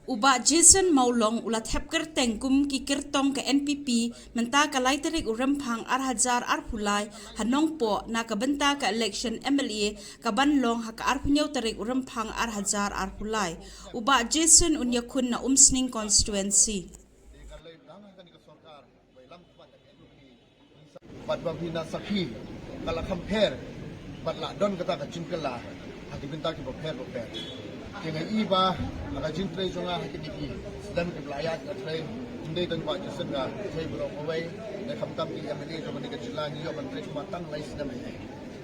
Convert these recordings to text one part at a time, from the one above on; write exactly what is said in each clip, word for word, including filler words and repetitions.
U Bah Jason Mawlong u la thep kyrteng kum ki kyrtong ka N P P mynta ka lai tarik u Rymphang ar hajar arphew lai ha Nongpoh na ka bynta ka election M L A ka ban long ha ka arphew hynñiew tarik u Rymphang ar hajar arphew lai. U Bah Jason un ïakhun na Umsning constituency. Bad ba phi na sakhi ka la kham pher bad la don kata ka jingkylla ha ki bynta kiba pher ba pher. Te nga i ba ha ka jingtrei jong nga ha kine ki snem kiba la ïaid nga trei, ym dei tang Bah Jason, nga trei baroh kawei, ne khamtam ki M L A jong kane ka jylla ngi ïoh ban trei kumba tang lai snem.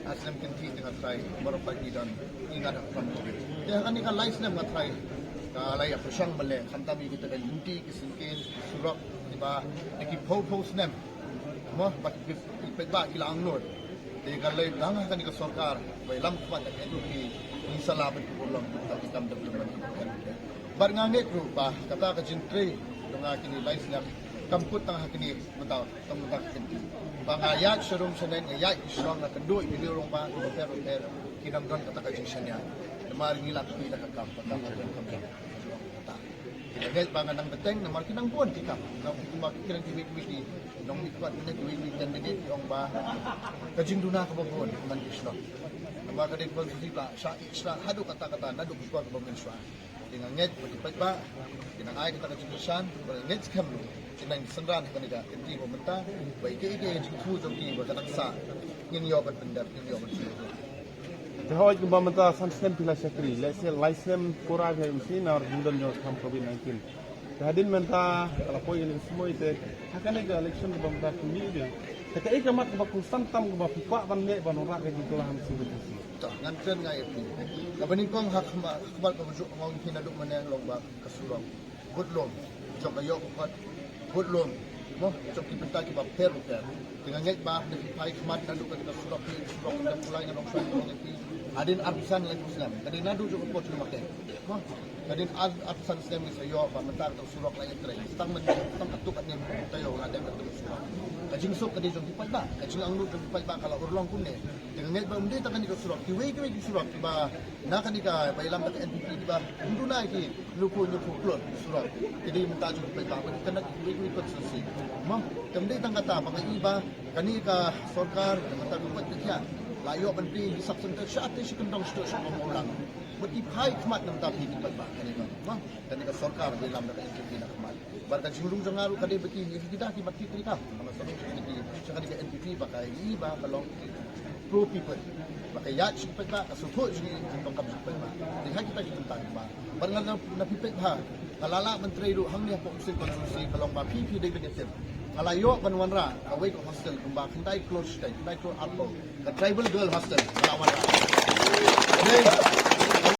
Ar snem kynthih te nga trei baroh pat ki don, i nga da khamtam. Te ha kane ka lai snem nga trei, ka la ïa pyrshang ban leh khamtam ïa kita ka lynti ki syngkien ki surok kiba da ki phew phew snem. Mo, bad ki, ki paidbah ki la angnud. Te ka lei tang ha kane ka sorkar ba ïalam khmat da ka N P P, ngi sa lah ban pynurlong kita ki kam development. Bad nga ngeit ruh ba kata ka jingtrei jong nga kine lai snem kam kut tang ha kine mynta, tang mynta ka N P P. Ba nga ïaid sharum shaneng, nga ïaid ki shnong, nga kynduh ïa ki rangbah kiba pher bapher, ki nang don kata ka jingshaniah. Namar ngi la kti da ka kam, kata ka kam jong ka jong kata. Ki la ngeit ba nga nang bteng namar ki nang bun ki kam. Nang ki kumba ki kren kiwei kiwei ki nongmihkhmat ne kiwei kiwei ki candidate ki ong ba ka jingduna kaba bun man ki shnong. Namar ka dei constituency ba shah ïeit shah haduh katta katta naduh ka por kaba mynshuwa. Te nga ngeit ba ki paidbah ki nang ai kata ka jingkyrshan, ba nga ngeit skhem ruh ki nang synran ha kane ka kynti ba mynta, ba ïa kiei kiei ki jingthmu jong ki ba ka nang sah ngin ïoh ban pyndep, ngin ïoh ban pyndep. Te hooid kumba mynta san snem phi la shakri, lehse lai snem pura phi la ïa u sien na ka jingdon jong ka kam covid nineteen. Te hadien mynta ka la poi kane ka sumoi te ha kane ka election kaba mynta phi mih ïa. Te kaei ka mat kaba kongsan tam kaba phi kwah ban leh ban wanrah ka jingkylla ha mynsiem ka jingsngew. To ngan kren nga ïa phi. Kaba nyngkong ha khmat, ha khmat kaba ju ong ïa phi naduh mynne long ba ka surok. Bud lum jong ka ïoh ka kot, bud lum mo jong ki bynta kiba pher bapher. Te nga ngeit ba lada phi phai khmat naduh kata ka surok, phi surok kata pulai ngan ong shuwa ïa phi. Hadien arphew san laiphew snem, ka dei naduh jong ka por jong u Mackay. Mo, hadien ar, arphew san snem ngi sa ïoh ba mynta kata ka surok la ïa trei. Tang mynta, tang katto katne taïew la dep kata ka surok. Ka jingsuk ka dei jong ki paidbah, ka jingangnud jong ki paidbah ka la urlong kumne. Te nga ngeit ba ym dei tang kane ka surok, kiwei kiwei ki surok kiba na kane kaba ïalam da ka N P P kiba ym duna ïa ki, hynñiewphew, hynñiewphew klur surok. Ki dei mynta jong ki paidbah ba ki kynnoh kiwei kiwei constituency. Mo, te ym dei tang kata ba nga i ba kane ka sorkar, na ka bynta ka kot ka khiah, la ïoh ban plie ïa ki sub-center shate shi kyndong shate shi kyndong Mawlai. Bad ki phai khmat na ka bynta phi ki paidbah kane ka, mo, kane ka sorkar ba ïalam da ka N P P na khmat. Bad ka jingrung jong nga ruh ka dei ba ki, ki da ki mat ki trei kam. Ka la sdang sha kane ka N P P ba ka i ba ka long pro people. Ba ka ïaid sha ki paidbah, ka sngewthuh jingim jingdonkam jong ki paidbah. Te ha kita ki bynta kiba. Bad nga na, na phi paidbah, nga la lah ban trei ruh hangne hapoh Umsning constituency, ka long ba phi phi dei ban ïatip. Nga la ïoh ban wanrah kawei ka hostel kumba khyndai klur shiteng, khyndai klur arphew. Ka tribal girl hostel nga la wanrah. Dei